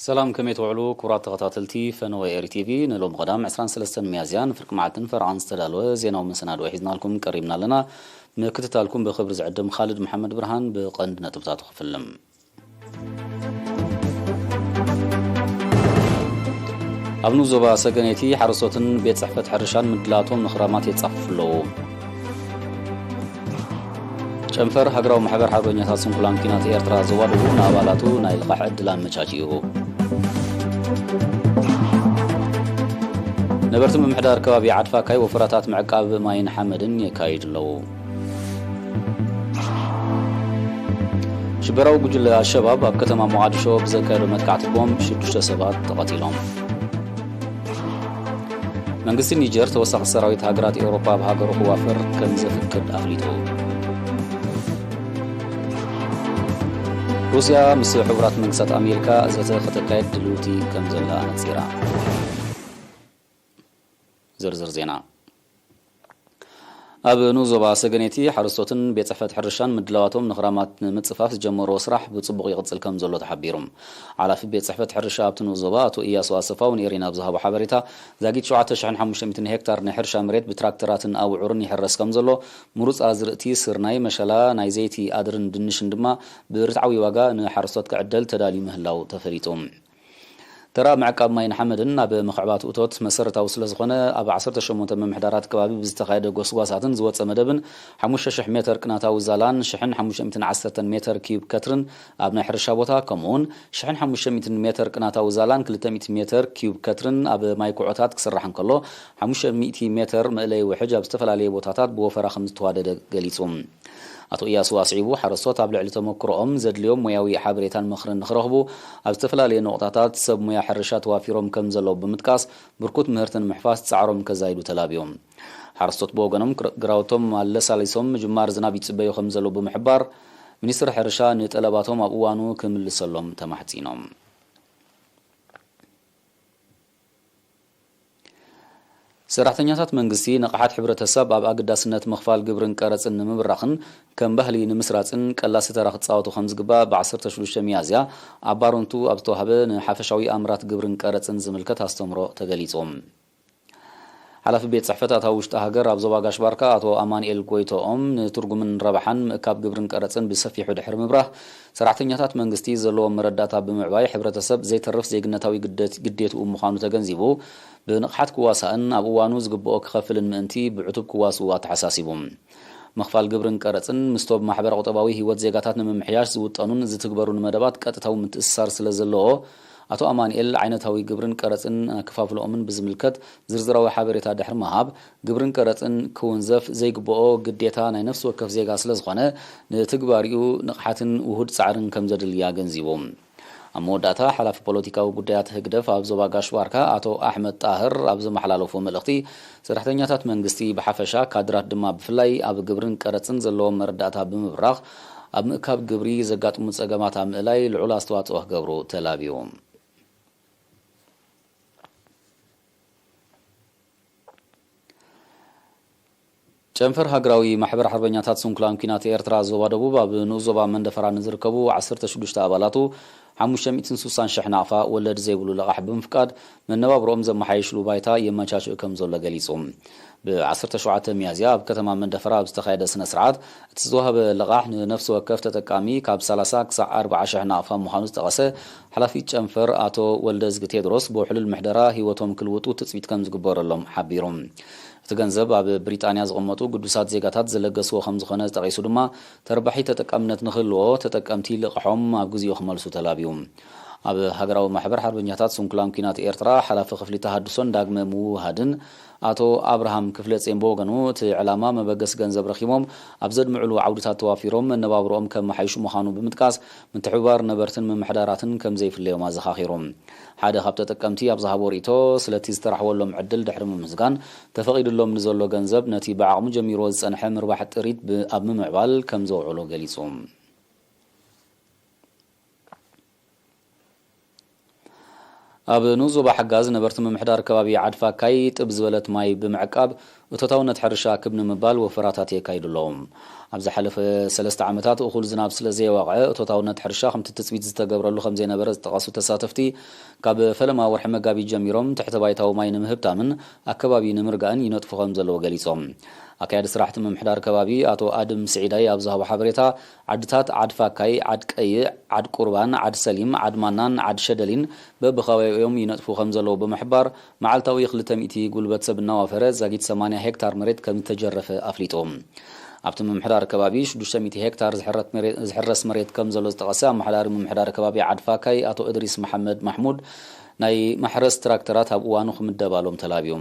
ሰላም፣ ከመይ ትውዕሉ ክቡራት ተኸታተልቲ ፈነወ ኤሪ ቲቪ? ንሎሚ ቀዳም ዕስራን ሰለስተን ሚያዝያ ንፍርቂ መዓልትን ፈረቓን ዝተዳለወ ዜናዊ መሰናድኦ ሒዝናልኩም ቀሪብና ኣለና። ምክትታልኩም ብኽብሪ ዝዕድም ኻልድ መሓመድ ብርሃን። ብቐንዲ ነጥብታቱ ክፍልም። ኣብ ንኡስ ዞባ ሰገነይቲ ሓረስቶትን ቤት ጽሕፈት ሕርሻን ምድላቶም ንኽራማት የጻፍፉ ኣለዉ። ጨንፈር ሃገራዊ ማሕበር ሓርበኛታት ስንኩላን ኲናት ኤርትራ ዞባ ደቡብ ንኣባላቱ ናይ ልቓሕ ዕድል ኣመቻችዩ። ነበርቲ ምምሕዳር ከባቢ ዓድፋካይ ወፈራታት ምዕቃብ ማይን ሓመድን የካይዱ ኣለዉ። ሽበራዊ ጉጅለ ኣልሸባብ ኣብ ከተማ ሞቓዲሾ ብዘካየዶ መጥቃዕቲ ቦምብ ሽዱሽተ ሰባት ተቐቲሎም። መንግስቲ ኒጀር ተወሳኺ ሰራዊት ሃገራት ኤውሮጳ ኣብ ሃገሩ ክዋፈር ከም ዘፍቅድ ኣፍሊጡ። ሩስያ ምስ ሕቡራት መንግስታት ኣሜሪካ ዘተ ከተካየድ ድልውቲ ከም ዘላ ኣነጺራ። ዝርዝር ዜና። ኣብ ንኡስ ዞባ ሰገነይቲ ሓረስቶትን ቤት ጽሕፈት ሕርሻን ምድላዋቶም ንኽራማት ንምጽፋፍ ዝጀመርዎ ስራሕ ብጽቡቕ ይቕጽል ከም ዘሎ ተሓቢሩ። ሓላፊ ቤት ጽሕፈት ሕርሻ ኣብቲ ንኡስ ዞባ ኣቶ ኢያሱ ኣሰፋው ንኤሪና ኣብ ዝሃቦ ሓበሬታ፣ ዛጊት ሸውዓተ ሽሕን ሓሙሽተ ሚእትን ሄክታር ናይ ሕርሻ መሬት ብትራክተራትን ኣብዑርን ይሕረስ ከም ዘሎ፣ ምሩጽ ኣዝርእቲ ስርናይ፣ መሸላ፣ ናይ ዘይቲ ኣድርን ድንሽን ድማ ብርትዓዊ ዋጋ ንሓረስቶት ክዕደል ተዳልዩ ምህላው ተፈሊጡ። ተራ ምዕቃብ ማይን ሓመድን ኣብ ምኽዕባት እቶት መሰረታዊ ስለ ዝኾነ፣ ኣብ ዓሰርተ ሸሞንተ ምምሕዳራት ከባቢ ብዝተኻየደ ጎስጓሳትን ዝወጸ መደብን፣ ሓሙሽተ ሽሕ ሜተር ቅናታዊ ዛላን ሽሕን ሓሙሽተ ሚእትን ዓሰርተን ሜተር ኪዩብ ከትርን ኣብ ናይ ሕርሻ ቦታ፣ ከምኡውን ሽሕን ሓሙሽተ ሚእትን ሜተር ቅናታዊ ዛላን ክልተ ሚእቲ ሜተር ኪዩብ ከትርን ኣብ ማይ ኩዖታት ክስራሕ እንከሎ፣ ሓሙሽተ ሚእቲ ሜተር መእለዪ ውሕጅ ኣብ ዝተፈላለየ ቦታታት ብወፈራ ከም ዝተዋደደ ገሊጹ። ኣቶ ኢያሱ ኣስዒቡ፣ ሓረስቶት ኣብ ልዕሊ ተመክሮኦም ዘድልዮም ሞያዊ ሓበሬታን ምኽርን ንኽረኽቡ፣ ኣብ ዝተፈላለየ ነቑጣታት ሰብ ሞያ ሕርሻ ተዋፊሮም ከም ዘለዉ ብምጥቃስ፣ ብርኩት ምህርቲ ንምሕፋስ ጻዕሮም ከዛይዱ ተላብዮም። ሓረስቶት ብወገኖም፣ ግር-፣ ግራውቶም ኣለሳሊሶም ምጅማር ዝናብ ይጽበዩ ከም ዘለዉ ብምሕባር፣ ሚኒስትሪ ሕርሻ ንጠለባቶም ኣብ እዋኑ ክምልሰሎም ተማሕጺኖም። ሰራሕተኛታት መንግስቲ ንቕሓት ሕብረተሰብ ኣብ ኣገዳስነት ምኽፋል ግብርን ቀረጽን ንምብራኽን ከም ባህሊ ንምስራጽን ቀላሲ ተራ ክጻወቱ ከም ዝግባእ ብ ዓሰርተ ሽዱሽተ ሚያዝያ ኣብ ባረንቱ ኣብ ዝተዋህበ ንሓፈሻዊ ኣምራት ግብርን ቀረጽን ዝምልከት ኣስተምህሮ ተገሊጹ። ሓላፊ ቤት ጽሕፈት ኣታዊ ውሽጢ ሃገር ኣብ ዞባ ጋሽ ባርካ ኣቶ ኣማንኤል ጎይቶኦም፣ ንትርጉምን ረብሓን ምእካብ ግብርን ቀረጽን ብሰፊሑ ድሕሪ ምብራህ፣ ሰራሕተኛታት መንግስቲ ዘለዎም መረዳእታ ብምዕባይ፣ ሕብረተሰብ ዘይተርፍ ዜግነታዊ ግደት-፣ ግዴትኡ ምዃኑ ተገንዚቡ፣ ብንቕሓት ክዋሳእን ኣብ እዋኑ ዝግብኦ ክኸፍልን ምእንቲ ብዕቱብ ክዋስኡ ኣተሓሳሲቡ። ምኽፋል ግብርን ቀረጽን ምስቶም ማሕበረ ቁጠባዊ ህይወት ዜጋታት ንምምሕያሽ ዝውጠኑን ዝትግበሩን መደባት ቀጥታዊ ምትእስሳር ስለ ዘለዎ፣ ኣቶ ኣማንኤል ዓይነታዊ ግብርን ቀረጽን ኣከፋፍልኦምን ብዝምልከት ዝርዝራዊ ሓበሬታ ድሕሪ ምሃብ፣ ግብርን ቀረጽን ክውንዘፍ ዘይግብኦ ግዴታ ናይ ነፍሲ ወከፍ ዜጋ ስለ ዝኾነ፣ ንትግባሪኡ ንቕሓትን ውሁድ ጻዕርን ከም ዘድሊ ኣገንዚቡ። ኣብ መወዳእታ፣ ሓላፊ ፖለቲካዊ ጉዳያት ህግደፍ ኣብ ዞባ ጋሽ ባርካ ኣቶ ኣሕመድ ጣህር ኣብ ዘመሓላለፎ መልእኽቲ፣ ሰራሕተኛታት መንግስቲ ብሓፈሻ፣ ካድራት ድማ ብፍላይ ኣብ ግብርን ቀረጽን ዘለዎም መረዳእታ ብምብራኽ፣ ኣብ ምእካብ ግብሪ ዘጋጥሙ ጸገማት ኣብ ምእላይ ልዑል ኣስተዋጽኦ ክገብሩ ተላብዩ። ጨንፈር ሃገራዊ ማሕበር ሓርበኛታት ስንኩላን ኲናት ኤርትራ ዞባ ደቡብ ኣብ ንኡስ ዞባ መንደፈራ ንዝርከቡ ዓሰርተ ሽዱሽተ ኣባላቱ ሓሙሽተ ሚእትን ስሳን ሽሕ ናቕፋ ወለድ ዘይብሉ ልቓሕ ብምፍቃድ መነባብሮኦም ዘመሓይሽሉ ባይታ የመቻችእ ከም ዘሎ ገሊጹ። ብ ዓሰርተ ሸውዓተ ሚያዝያ ኣብ ከተማ መንደፈራ ኣብ ዝተኻየደ ስነ ስርዓት፣ እቲ ዝተዋህበ ልቓሕ ንነፍሲ ወከፍ ተጠቃሚ ካብ ሰላሳ ክሳዕ ኣርብዓ ሽሕ ናቕፋ ምዃኑ ዝጠቐሰ ሓላፊ ጨንፈር ኣቶ ወልደዝጊ ቴድሮስ፣ ብውሕሉል ምሕደራ ህይወቶም ክልውጡ ትጽቢት ከም ዝግበረሎም ሓቢሩ። እቲ ገንዘብ ኣብ ብሪጣንያ ዝቕመጡ ግዱሳት ዜጋታት ዝለገስዎ ከም ዝኾነ ጠቒሱ ድማ፣ ተረባሒ ተጠቃምነት ንክህልዎ፣ ተጠቀምቲ ልቓሖም ኣብ ግዜኡ ክመልሱ ተላብዩ። ኣብ ሃገራዊ ማሕበር ሓርበኛታት ስንኩላን ኲናት ኤርትራ ሓላፊ ክፍሊ ተሃድሶን ዳግመ ምውህሃድን ኣቶ ኣብርሃም ክፍለጼን ብወገኑ፣ እቲ ዕላማ መበገሲ ገንዘብ ረኺቦም ኣብ ዘድምዕሉ ዓውድታት ተዋፊሮም መነባብሮኦም ከመሓይሹ ምዃኑ ብምጥቃስ፣ ምትሕብባር ነበርትን ምምሕዳራትን ከም ዘይፍለዮም ኣዘኻኺሩ። ሓደ ካብ ተጠቀምቲ ኣብ ዝሃቦ ርእይቶ፣ ስለቲ ዝተራሕወሎም ዕድል ድሕሪ ምምስጋን፣ ተፈቒዱሎም ንዘሎ ገንዘብ ነቲ ብዓቕሙ ጀሚርዎ ዝጸንሐ ምርባሕ ጥሪት ብ-፣ ኣብ ምምዕባል ከም ዘውዕሎ ገሊጹ። ኣብ ንኡስ ዞባ ሓጋዝ ነበርቲ ምምሕዳር ከባቢ ዓድፋካይ ጥብ ዝበለት ማይ ብምዕቃብ እቶታውነት ሕርሻ ክብ ንምባል ወፈራታት የካይዱ ኣለዉ። ኣብ ዝሓለፈ ሰለስተ ዓመታት እኹል ዝናብ ስለ ዘየዋቕዐ፣ እቶታውነት ሕርሻ ከምቲ ትጽቢት ዝተገብረሉ ከም ዘይነበረ ዝጠቐሱ ተሳተፍቲ፣ ካብ ፈለማ ወርሒ መጋቢት ጀሚሮም ትሕተ ባይታዊ ማይ ንምህብታምን ኣከባቢ ንምርጋእን ይነጥፉ ከም ዘለዉ ገሊጾም። ኣካያዲ ስራሕቲ ምምሕዳር ከባቢ ኣቶ ኣድም ስዒዳይ ኣብ ዝሃቦ ሓበሬታ፣ ዓድታት ዓድ ፋካይ፣ ዓድ ቀይዕ፣ ዓድ ቁርባን፣ ዓድ ሰሊም፣ ዓድ ማናን ዓድ ሸደሊን በብኸባቢኦም ይነጥፉ ከም ዘለዉ ብምሕባር፣ መዓልታዊ ክልተ ሚእቲ ጉልበት ሰብ እናዋፈረ ዛጊት ሰማንያ ሄክታር መሬት ከም ዝተጀረፈ ኣፍሊጡ። ኣብቲ ምምሕዳር ከባቢ ሽዱሽተ ሚእቲ ሄክታር ዝሕረት መሬ-፣ ዝሕረስ መሬት ከም ዘሎ ዝጠቐሰ ኣመሓዳሪ ምምሕዳር ከባቢ ዓድ ፋካይ ኣቶ እድሪስ መሓመድ ማሕሙድ፣ ናይ ማሕረስ ትራክተራት ኣብ እዋኑ ክምደባሎም ተላብዩ።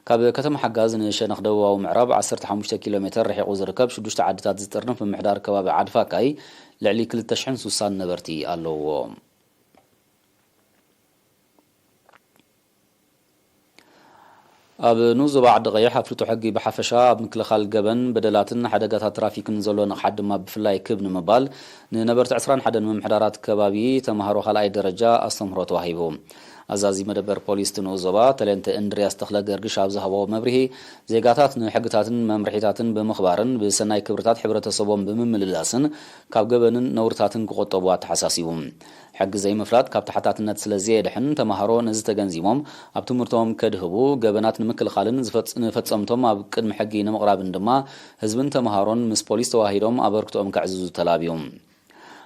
ካብ ከተማ ሓጋዝ ንሸነኽ ደቡባዊ ምዕራብ ዓሰርተ ሓሙሽተ ኪሎ ሜተር ርሒቑ ዝርከብ ሽዱሽተ ዓድታት ዝጥርንፍ ምምሕዳር ከባቢ ዓድ ፋካይ ልዕሊ ክልተ ሽሕን ስሳን ነበርቲ ኣለውዎ። ኣብ ንኡስ ዞባ ዓዲ ቀይሕ ኣፍልጦ ሕጊ ብሓፈሻ ኣብ ምክልኻል ገበን፣ በደላትን ሓደጋታት ትራፊክን ዘሎ ንቕሓት ድማ ብፍላይ ክብ ንምባል ንነበርቲ ዕስራን ሓደን ምምሕዳራት ከባቢ ተምሃሮ ካልኣይ ደረጃ ኣስተምህሮ ተዋሂቡ። ኣዛዚ መደበር ፖሊስ እቲ ንኡስ ዞባ ተሌንተ እንድርያስ ተኽለ ገርግሽ ኣብ ዝሃቦ መብርሂ፣ ዜጋታት ንሕግታትን መምርሒታትን ብምኽባርን ብሰናይ ክብርታት ሕብረተሰቦም ብምምልላስን ካብ ገበንን ነውርታትን ክቆጠቡ ኣተሓሳሲቡ። ሕጊ ዘይምፍላጥ ካብ ተሓታትነት ስለ ዘየድሕን፣ ተምሃሮ ነዚ ተገንዚቦም ኣብ ትምህርቶም ከድህቡ፣ ገበናት ንምክልኻልን ዝፈጽ-፣ ንፈጸምቶም ኣብ ቅድሚ ሕጊ ንምቕራብን ድማ ህዝብን ተምሃሮን ምስ ፖሊስ ተዋሂዶም ኣበርክቶኦም ከዕዝዙ ተላብዩ።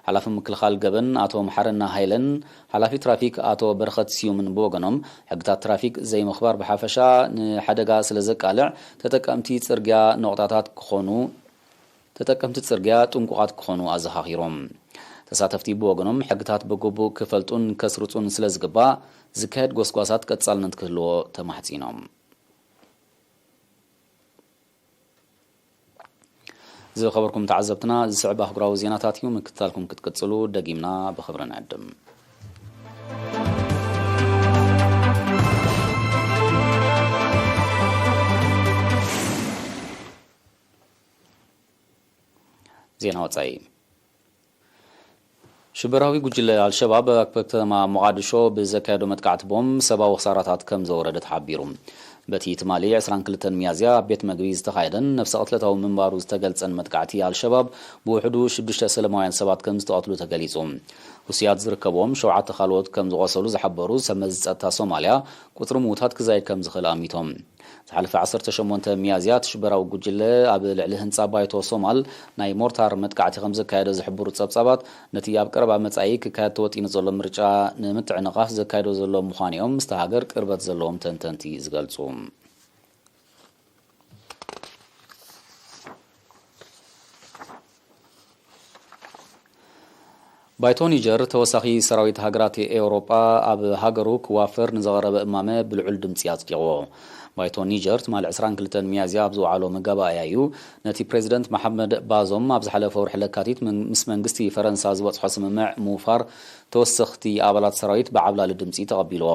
ሓላፊ ምክልኻል ገበን ኣቶ መሓረና ሃይለን ሓላፊ ትራፊክ ኣቶ በረኸት ስዩምን ብወገኖም፣ ሕግታት ትራፊክ ዘይምኽባር ብሓፈሻ ንሓደጋ ስለ ዘቃልዕ፣ ተጠቀምቲ ጽርግያ ነቑጣታት ክኾኑ ተጠቀምቲ ጽርግያ ጥንቁቓት ክኾኑ ኣዘኻኺሮም። ተሳተፍቲ ብወገኖም፣ ሕግታት ብግቡእ ክፈልጡን ከስርጹን ስለ ዝግባእ፣ ዝካየድ ጎስጓሳት ቀጻልነት ክህልዎ ተማሕጺኖም። ዝኸበርኩም ተዓዘብትና፣ ዝስዕብ ኣህጉራዊ ዜናታት እዩ። ምክትታልኩም ክትቅጽሉ ደጊምና ብኽብሪ ንዕድም። ዜና ወጻኢ። ሽበራዊ ጉጅለ ኣልሸባብ ኣብ ከተማ ሞቓድሾ ብዘካየዶ መጥቃዕቲ ቦምብ ሰብኣዊ ክሳራታት ከም ዘወረደ ተሓቢሩ። በቲ ትማሊ ዕስራን ክልተን ሚያዝያ ኣብ ቤት መግቢ ዝተኻየደን ነፍሰ ቅትለታዊ ምንባሩ ዝተገልጸን መጥቃዕቲ ኣልሸባብ ብውሕዱ ሽዱሽተ ሰለማውያን ሰባት ከም ዝተቐትሉ ተገሊጹ። ህሱያት ዝርከብዎም ሸውዓተ ካልኦት ከም ዝቖሰሉ ዝሓበሩ ሰብ መዚ ጸጥታ ሶማልያ፣ ቁጽሪ ምዉታት ክዛይድ ከም ዝኽእል ኣሚቶም። ዝሓለፈ ዓሰርተ ሸሞንተ ሚያዝያ እቲ ሽበራዊ ጉጅለ ኣብ ልዕሊ ህንጻ ባይቶ ሶማል ናይ ሞርታር መጥቃዕቲ ከም ዘካየደ ዝሕብሩ ጸብጻባት፣ ነቲ ኣብ ቀረባ መጻኢ ክካየድ ተወጢኑ ዘሎ ምርጫ ንምትዕንቓፍ ዘካየዶ ዘሎ ምዃኑ እዮም ምስቲ ሃገር ቅርበት ዘለዎም ተንተንቲ ዝገልጹ። ባይቶ ኒጀር ተወሳኺ ሰራዊት ሃገራት ኤውሮጳ ኣብ ሃገሩ ክዋፈር ንዘቐረበ እማመ ብልዑል ድምጺ ኣጽዲቕዎ። ባይቶ ኒጀር ትማሊ ዕስራን ክልተን ሚያዝያ ኣብ ዝወዓሎ መጋባእያ እዩ ነቲ ፕሬዚደንት መሓመድ ባዞም ኣብ ዝሓለፈ ወርሒ ለካቲት መን-፣ ምስ መንግስቲ ፈረንሳ ዝበጽሖ ስምምዕ ምውፋር ተወሰኽቲ ኣባላት ሰራዊት ብዓብላሊ ድምጺ ተቐቢልዎ።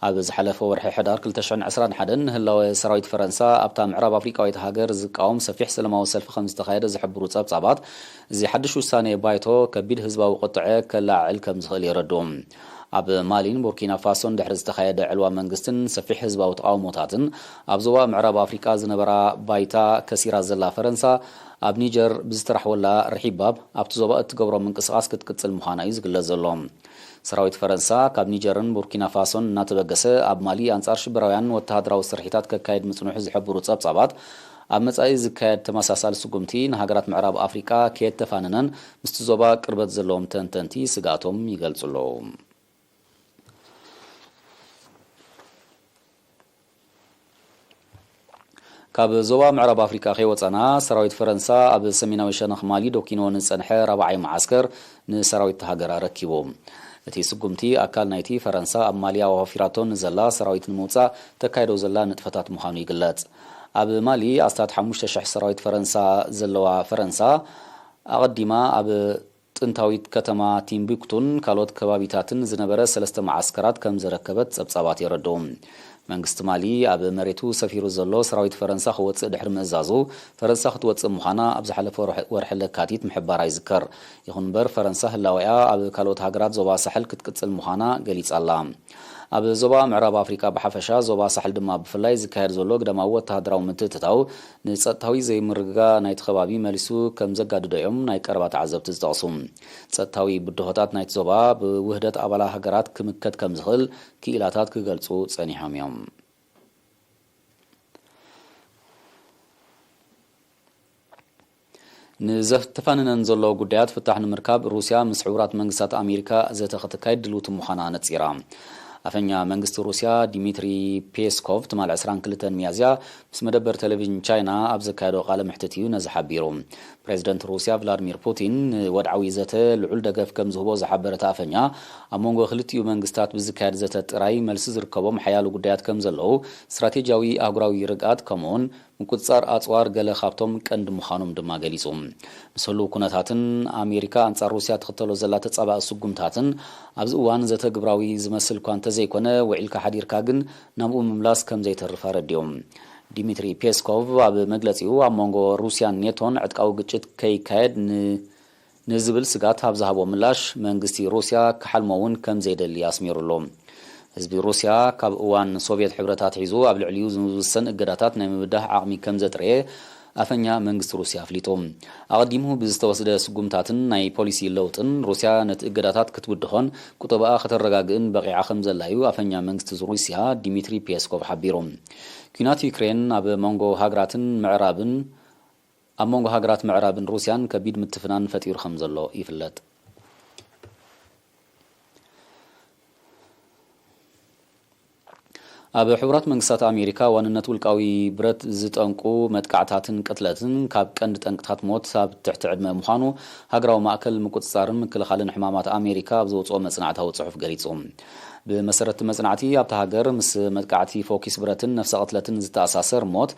ኣብ ዝሓለፈ ወርሒ ሕዳር ክልተ ሽሕን ዕስራን ሓደን ንህላወ ሰራዊት ፈረንሳ ኣብታ ምዕራብ ኣፍሪቃዊት ሃገር ዝቃወም ሰፊሕ ሰላማዊ ሰልፊ ከም ዝተኻየደ ዝሕብሩ ጸብጻባት፣ እዚ ሓድሽ ውሳኔ ባይቶ ከቢድ ህዝባዊ ቁጥዐ ከለዓዕል ከም ዝኽእል የረድኡ። ኣብ ማሊን ቡርኪና ፋሶን ድሕሪ ዝተኻየደ ዕልዋ መንግስትን ሰፊሕ ህዝባዊ ተቓውሞታትን፣ ኣብ ዞባ ምዕራብ ኣፍሪቃ ዝነበራ ባይታ ከሲራ ዘላ ፈረንሳ፣ ኣብ ኒጀር ብዝተራሕወላ ርሒባብ ኣብቲ ዞባ እትገብሮ ምንቅስቓስ ክትቅጽል ምዃና እዩ ዝግለጽ ዘሎ። ሰራዊት ፈረንሳ ካብ ኒጀርን ቡርኪና ፋሶን እናተበገሰ ኣብ ማሊ ኣንጻር ሽበራውያን ወተሃደራዊ ስርሒታት ከካይድ ምጽንሑ ዝሕብሩ ጸብጻባት፣ ኣብ መጻኢ ዝካየድ ተመሳሳሊ ስጉምቲ ንሃገራት ምዕራብ ኣፍሪቃ ከየተፋነነን ምስቲ ዞባ ቅርበት ዘለዎም ተንተንቲ ስግኣቶም ይገልጹ ኣለዉ። ካብ ዞባ ምዕራብ ኣፍሪቃ ከይወጻና፣ ሰራዊት ፈረንሳ ኣብ ሰሜናዊ ሸነኽ ማሊ ዶኪንዎ ንጸንሐ ራብዓይ መዓስከር ንሰራዊት እታ ሃገር ኣረኪቡ። እቲ ስጉምቲ ኣካል ናይቲ ፈረንሳ ኣብ ማሊ ኣዋፊራቶ ንዘላ ሰራዊት ንምውጻእ ተካይዶ ዘላ ንጥፈታት ምዃኑ ይግለጽ። ኣብ ማሊ ኣስታት ሓሙሽተ ሽሕ ሰራዊት ፈረንሳ ዘለዋ ፈረንሳ፣ ኣቐዲማ ኣብ ጥንታዊት ከተማ ቲምቡክቱን ካልኦት ከባቢታትን ዝነበረ ሰለስተ መዓስከራት ከም ዘረከበት ጸብጻባት የረድኡ። መንግስቲ ማሊ ኣብ መሬቱ ሰፊሩ ዘሎ ሰራዊት ፈረንሳ ክወጽእ ድሕሪ ምእዛዙ፣ ፈረንሳ ክትወጽእ ምዃና ኣብ ዝሓለፈ ወርሒ፣ ወርሒ ለካቲት ምሕባራ ይዝከር። ይኹን እምበር፣ ፈረንሳ ህላዌኣ ኣብ ካልኦት ሃገራት ዞባ ሳሕል ክትቅጽል ምዃና ገሊጻ ኣላ። ኣብ ዞባ ምዕራብ ኣፍሪቃ ብሓፈሻ፣ ዞባ ሳሕል ድማ ብፍላይ ዝካየድ ዘሎ ግዳማዊ ወተሃደራዊ ምትእትታው ንጸጥታዊ ዘይምርግጋ ናይቲ ከባቢ መሊሱ ከም ዘጋድዶ እዮም ናይ ቀረባ ተዓዘብቲ ዝጠቕሱ። ጸጥታዊ ብድሆታት ናይቲ ዞባ ብውህደት ኣባላ ሃገራት ክምከት ከም ዝኽእል ክኢላታት ክገልጹ ጸኒሖም እዮም። ንዘተፋንነን ዘሎ ጉዳያት ፍታሕ ንምርካብ ሩስያ ምስ ሕቡራት መንግስታት ኣሜሪካ ዘተ ከተካይድ ድልውቲ ምዃና ነጺራ። ኣፈኛ መንግስቲ ሩስያ ዲሚትሪ ፔስኮቭ ትማል ዕስራን ክልተን ሚያዝያ ምስ መደበር ቴሌቪዥን ቻይና ኣብ ዘካየዶ ቃለ መሕትት እዩ ነዚ ሓቢሩ። ፕሬዚደንት ሩስያ ቭላድሚር ፑቲን ንወድዓዊ ዘተ ልዑል ደገፍ ከም ዝህቦ ዝሓበረ እቲ ኣፈኛ፣ ኣብ መንጎ ክልቲኡ መንግስታት ብዝካየድ ዘተ ጥራይ መልሲ ዝርከቦም ሓያሎ ጉዳያት ከም ዘለዉ፣ ስትራቴጂያዊ ኣህጉራዊ ርግኣት ከምኡውን ምቁጽጻር ኣጽዋር ገለ ካብቶም ቀንዲ ምዃኖም ድማ ገሊጹ። ምስ ህሉው ኩነታትን ኣሜሪካ ኣንጻር ሩስያ ትኽተሎ ዘላ ተጻባኢ ስጉምታትን ኣብዚ እዋን ዘተ ግብራዊ ዝመስል እኳ እንተዘይኮነ፣ ውዒልካ ሓዲርካ ግን ናብኡ ምምላስ ከም ዘይተርፍ ኣረዲኦም። ዲሚትሪ ፔስኮቭ ኣብ መግለጺኡ፣ ኣብ መንጎ ሩስያን ኔቶን ዕጥቃዊ ግጭት ከይካየድ ን ንዝብል ስጋት ኣብ ዝሃቦ ምላሽ፣ መንግስቲ ሩስያ ክሓልሞ እውን ከም ዘይደሊ ኣስሚሩሉ። ህዝቢ ሩስያ ካብ እዋን ሶቭየት ሕብረት ኣትሒዙ ኣብ ልዕሊኡ ዝውሰን እገዳታት ናይ ምብዳህ ዓቕሚ ከም ዘጥረየ ኣፈኛ መንግስቲ ሩስያ ኣፍሊጡ። ኣቐዲሙ ብዝተወስደ ስጉምታትን ናይ ፖሊሲ ለውጥን፣ ሩስያ ነቲ እገዳታት ክትብድሆን ቁጠባኣ ከተረጋግእን በቒዓ ከም ዘላ እዩ ኣፈኛ መንግስቲ ሩስያ ዲሚትሪ ፔስኮቭ ሓቢሩ። ኲናት ዩክሬን ኣብ መንጎ ሃገራትን ምዕራብን ኣብ መንጎ ሃገራት ምዕራብን ሩስያን ከቢድ ምትፍናን ፈጢሩ ከም ዘሎ ይፍለጥ። ኣብ ሕቡራት መንግስታት ኣሜሪካ ዋንነት ውልቃዊ ብረት ዝጠንቁ መጥቃዕታትን ቅትለትን ካብ ቀንዲ ጠንቅታት ሞት ኣብ ትሕቲ ዕድመ ምዃኑ ሃገራዊ ማእከል ምቁጽጻርን ምክልኻልን ሕማማት ኣሜሪካ ኣብ ዘውጽኦ መጽናዕታዊ ጽሑፍ ገሊጹ። ብመሰረት እቲ መጽናዕቲ፣ ኣብታ ሃገር ምስ መጥቃዕቲ ፎኪስ ብረትን ነፍሰ ቅትለትን ዝተኣሳሰር ሞት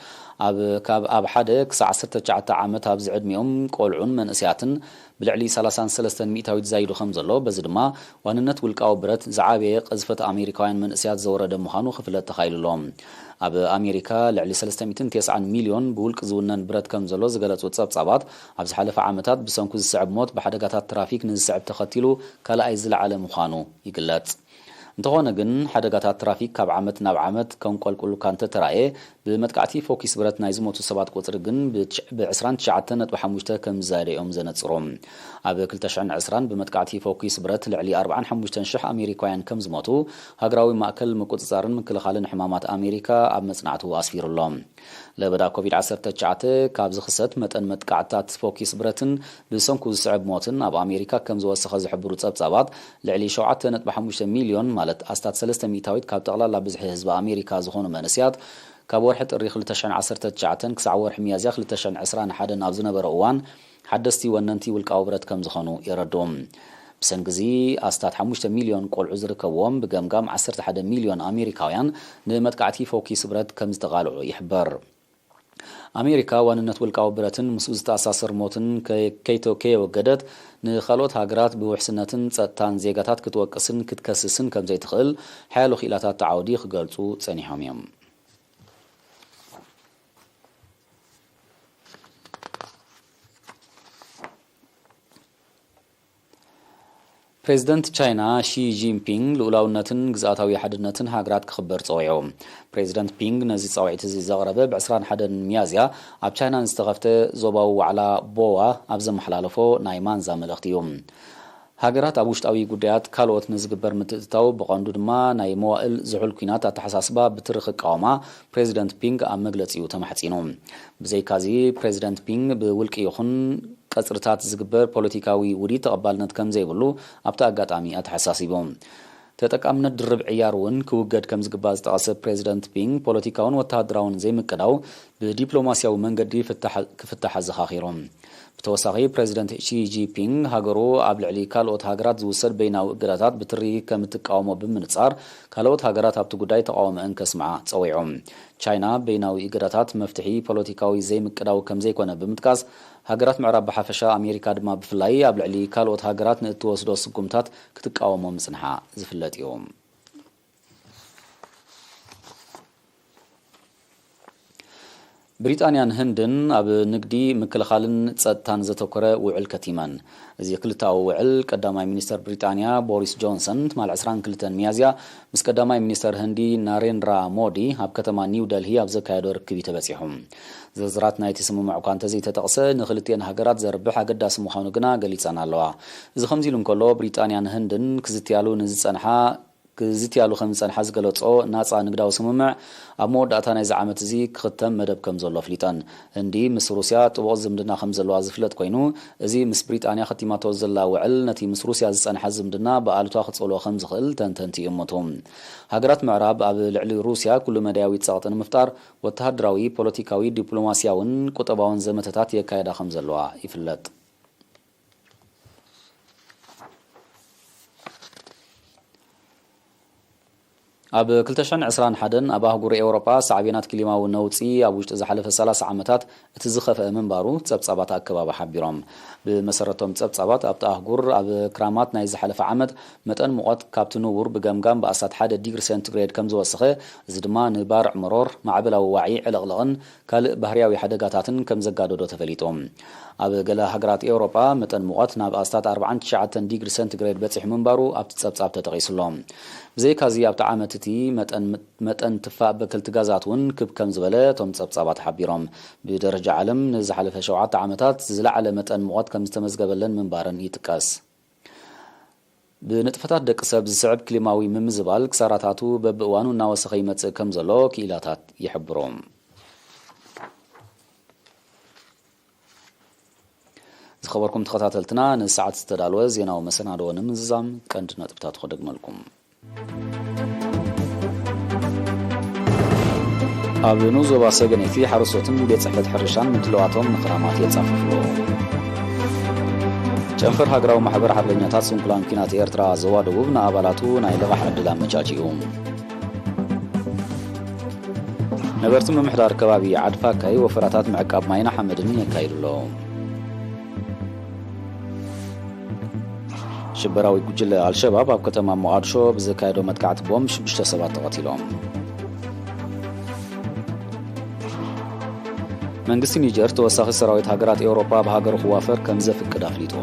ኣብ ካብ ኣብ ሓደ ክሳዕ ዓሰርተ ትሽዓተ ዓመት ኣብ ዝዕድሚኦም ቆልዑን መንእሰያትን ብልዕሊ ሰላሳን ሰለስተን ሚእታዊት ዛይዱ ከም ዘሎ፣ በዚ ድማ ዋንነት ውልቃዊ ብረት ዝዓበየ ቅዝፈት ኣሜሪካውያን መንእሰያት ዘውረደ ምዃኑ ክፍለጥ ተኻኢሉ ኣሎ። ኣብ ኣሜሪካ ልዕሊ ሰለስተ ሚእትን ተስዓን ሚልዮን ብውልቂ ዝውነን ብረት ከም ዘሎ ዝገለጹ ጸብጻባት፣ ኣብ ዝሓለፈ ዓመታት ብሰንኩ ዝስዕብ ሞት ብሓደጋታት ትራፊክ ንዝስዕብ ተኸቲሉ ካልኣይ ዝለዓለ ምዃኑ ይግለጽ። እንተኾነ ግን፣ ሓደጋታት ትራፊክ ካብ ዓመት ናብ ዓመት ከንቆልቁል እኳ እንተተራእየ፣ ብመጥቃዕቲ ፎኪስ ብረት ናይ ዝሞቱ ሰባት ቁጽሪ ግን ብትሽ-፣ ብ ዕስራን ትሽዓተን ነጥቢ ሓሙሽተ ከም ዝዛየደ እዮም ዘነጽሩ። ኣብ ክልተ ሽሕን ዕስራን ብመጥቃዕቲ ፎኪስ ብረት ልዕሊ ኣርባዓን ሓሙሽተን ሽሕ ኣሜሪካውያን ከም ዝሞቱ፣ ሃገራዊ ማእከል ምቁጽጻርን ምክልኻልን ሕማማት ኣሜሪካ ኣብ መጽናዕቱ ኣስፊሩ ኣሎ። ለበዳ ኮቪድ ዓሰርተ ትሽዓተ ካብ ዝኽሰት፣ መጠን መጥቃዕትታት ፎኪስ ብረትን ብሰንኩ ዝስዕብ ሞትን ኣብ ኣሜሪካ ከም ዝወሰኸ ዝሕብሩ ጸብጻባት፣ ልዕሊ ሸውዓተ ነጥቢ ሓሙሽተ ሚልዮን፣ ማለት ኣስታት ሰለስተ ሚእታዊት ካብ ጠቕላላ ብዝሒ ህዝቢ ኣሜሪካ ዝኾኑ መንእሰያት፣ ካብ ወርሒ ጥሪ ክልተ ሽሕን ዓሰርተ ትሽዓተን ክሳዕ ወርሒ ሚያዝያ ክልተ ሽሕን ዕስራን ሓደን ኣብ ዝነበረ እዋን፣ ሓደስቲ ወነንቲ ውልቃዊ ብረት ከም ዝኾኑ የረድኡ። ብሰንኪ እዚ፣ ኣስታት ሓሙሽተ ሚልዮን ቆልዑ ዝርከብዎም ብገምጋም ዓሰርተ ሓደ ሚልዮን ኣሜሪካውያን ንመጥቃዕቲ ፎኪስ ብረት ከም ዝተቓልዑ ይሕበር። ኣሜሪካ ዋንነት ውልቃዊ ብረትን ምስኡ ዝተኣሳሰር ሞትን ከ-፣ ከይተ-፣ ከየወገደት፣ ንኻልኦት ሃገራት ብውሕስነትን ጸጥታን ዜጋታት ክትወቅስን ክትከስስን ከም ዘይትኽእል ሓያሎ ክኢላታት እቲ ዓውዲ ክገልጹ ጸኒሖም እዮም። ፕሬዚደንት ቻይና ሺ ጂንፒንግ ልኡላውነትን ግዝኣታዊ ሓድነትን ሃገራት ክኽበር ጸዊዑ። ፕሬዚደንት ፒንግ ነዚ ጻውዒት እዚ ዘቕረበ ብ ዕስራን ሓደን ሚያዝያ ኣብ ቻይና ንዝተኸፍተ ዞባዊ ዋዕላ ቦዋ ኣብ ዘመሓላለፎ ናይ ማንዛ መልእኽቲ እዩ። ሃገራት ኣብ ውሽጣዊ ጉዳያት ካልኦት ንዝግበር ምትእትታው፣ ብቐንዱ ድማ ናይ መዋእል ዝሑል ኲናት ኣተሓሳስባ ብትሪ ክቃወማ ፕሬዚደንት ፒንግ ኣብ መግለጺኡ ተማሕጺኑ። ብዘይካዚ፣ ፕሬዚደንት ፒንግ ብውልቂ ይኹን ቀጽርታት ዝግበር ፖለቲካዊ ውዲት ተቐባልነት ከም ዘይብሉ ኣብቲ ኣጋጣሚ ኣተሓሳሲቡ። ተጠቃምነት ድርብ ዕያር እውን ክውገድ ከም ዝግባእ ዝጠቐሰ ፕሬዚደንት ፒንግ፣ ፖለቲካውን ወተሃደራውን ዘይምቅዳው ብዲፕሎማስያዊ መንገዲ ፍታሕ-፣ ክፍታሕ ኣዘኻኺሩ። ብተወሳኺ፣ ፕሬዚደንት ሺ ጂንፒንግ ሃገሩ ኣብ ልዕሊ ካልኦት ሃገራት ዝውሰድ በይናዊ እገዳታት ብትሪ ከም እትቃወሞ ብምንጻር፣ ካልኦት ሃገራት ኣብቲ ጉዳይ ተቃውሞአን ከስምዓ ጸዊዑ። ቻይና በይናዊ እገዳታት መፍትሒ ፖለቲካዊ ዘይምቅዳው ከም ዘይኮነ ብምጥቃስ፣ ሃገራት ምዕራብ ብሓፈሻ፣ ኣሜሪካ ድማ ብፍላይ፣ ኣብ ልዕሊ ካልኦት ሃገራት ንእትወስዶ ስጉምታት ክትቃወሞ ምጽንሓ ዝፍለጥ እዩ። ብሪጣንያን ህንድን ኣብ ንግዲ፣ ምክልኻልን ጸጥታን ዘተኮረ ውዕል ከቲመን። እዚ ክልተኣዊ ውዕል ቀዳማይ ሚኒስተር ብሪጣንያ ቦሪስ ጆንሰን ትማል ዕስራን ክልተን ሚያዝያ ምስ ቀዳማይ ሚኒስተር ህንዲ ናሬንድራ ሞዲ ኣብ ከተማ ኒው ደልሂ ኣብ ዘካየዶ ርክብ እዩ ተበጺሑ። ዝርዝራት ናይቲ ስምምዕ እኳ እንተዘይተጠቕሰ፣ ንክልቲኤን ሃገራት ዘርብሕ ኣገዳሲ ምዃኑ ግና ገሊጸን ኣለዋ። እዚ ከምዚ ኢሉ እንከሎ፣ ብሪጣንያን ህንድን ክዝትያሉ ንዝጸንሓ ክዝትያሉ ከም ዝጸንሓ ዝገለጾ ናጻ ንግዳዊ ስምምዕ፣ ኣብ መወዳእታ ናይዚ ዓመት እዚ ክኽተም መደብ ከም ዘሎ ኣፍሊጠን። ህንዲ ምስ ሩስያ ጥቡቕ ዝምድና ከም ዘለዋ ዝፍለጥ ኮይኑ፣ እዚ ምስ ብሪጣንያ ከቲማቶ ዘላ ውዕል ነቲ ምስ ሩስያ ዝጸንሐ ዝምድና ብኣሉታ ክጽሎ ከም ዝኽእል ተንተንቲ ይእምቱ። ሃገራት ምዕራብ ኣብ ልዕሊ ሩስያ ኩሉ መዳያዊ ጸቕጢ ንምፍጣር ወተሃደራዊ፣ ፖለቲካዊ፣ ዲፕሎማስያውን ቁጠባውን ዘመተታት የካየዳ ከም ዘለዋ ይፍለጥ። ኣብ ክልተ ሽሕን ዕስራን ሓደን ኣብ ኣህጉር ኤውሮጳ ሳዕቤናት ክሊማዊ ነውጺ ኣብ ውሽጢ ዝሓለፈ ሰላሳ ዓመታት እቲ ዝኸፍአ ምንባሩ ጸብጻባት ኣከባቢ ሓቢሮም። ብመሰረቶም ጸብጻባት ኣብቲ ኣህጉር ኣብ ክራማት ናይ ዝሓለፈ ዓመት መጠን ሙቐት ካብቲ ንቡር ብገምጋም ብኣስታት ሓደ ዲግሪ ሴንቲግሬድ ከም ዝወሰኸ፣ እዚ ድማ ንባርዕ መሮር፣ ማዕበላዊ ዋዒ ዕልቕልቕን ካልእ ባህርያዊ ሓደጋታትን ከም ዘጋደዶ ተፈሊጡ። ኣብ ገለ ሃገራት ኤውሮጳ መጠን ሙቐት ናብ ኣስታት ኣርባዓን ትሽዓተን ዲግሪ ሴንቲግሬድ በጺሑ ምንባሩ ኣብቲ ጸብጻብ ተጠቒሱ ኣሎ። ብዘይካዚ ኣብቲ ዓመት እቲ መጠን መጠን ትፋእ በከልቲ ጋዛት እውን ክብ ከም ዝበለ እቶም ጸብጻባት ሓቢሮም። ብደረጃ ዓለም ንዝሓለፈ ሸውዓተ ዓመታት ዝለዓለ መጠን ሙቐት ከም ዝተመዝገበለን ምንባረን ይጥቀስ። ብንጥፈታት ደቂ ሰብ ዝስዕብ ክሊማዊ ምምዝባል ክሳራታቱ በብእዋኑ እናወሰኸ ይመጽእ ከም ዘሎ ክኢላታት ይሕብሩ። ዝኸበርኩም ተኸታተልትና፣ ንሰዓት ዝተዳለወ ዜናዊ መሰናድኦ ንምዝዛም ቀንዲ ነጥብታት ክደግመልኩም። ኣብ ንኡስ ዞባ ሰገነይቲ ሓረስቶትን ቤት ጽሕፈት ሕርሻን ምድላዋቶም ንኽራማት የጻፍፍሉ። ጨንፈር ሃገራዊ ማሕበር ሓርበኛታት ስንኩላን ኲናት ኤርትራ ዞባ ደቡብ ንኣባላቱ ናይ ልቓሕ ዕድል ኣመቻችኡ። ነበርቲ ምምሕዳር ከባቢ ዓድፋካይ ወፈራታት ምዕቃብ ማይን ሓመድን የካይዱ ኣለዉ። ሽበራዊ ጉጅለ ኣልሸባብ ኣብ ከተማ ሞቓድሾ ብዘካየዶ መጥቃዕቲ ቦምብ ሽዱሽተ ሰባት ተቐቲሎም። መንግስቲ ኒጀር ተወሳኺ ሰራዊት ሃገራት ኤውሮጳ ኣብ ሃገሩ ክዋፈር ከም ዘፍቅድ ኣፍሊጡ።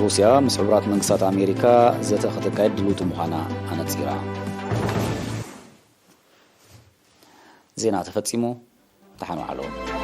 ሩስያ ምስ ሕቡራት መንግስታት ኣሜሪካ ዘተ ከተካይድ ድልውቲ ምዃና ኣነጺራ። ዜና ተፈጺሙ። ደሓን ዋዕሉ።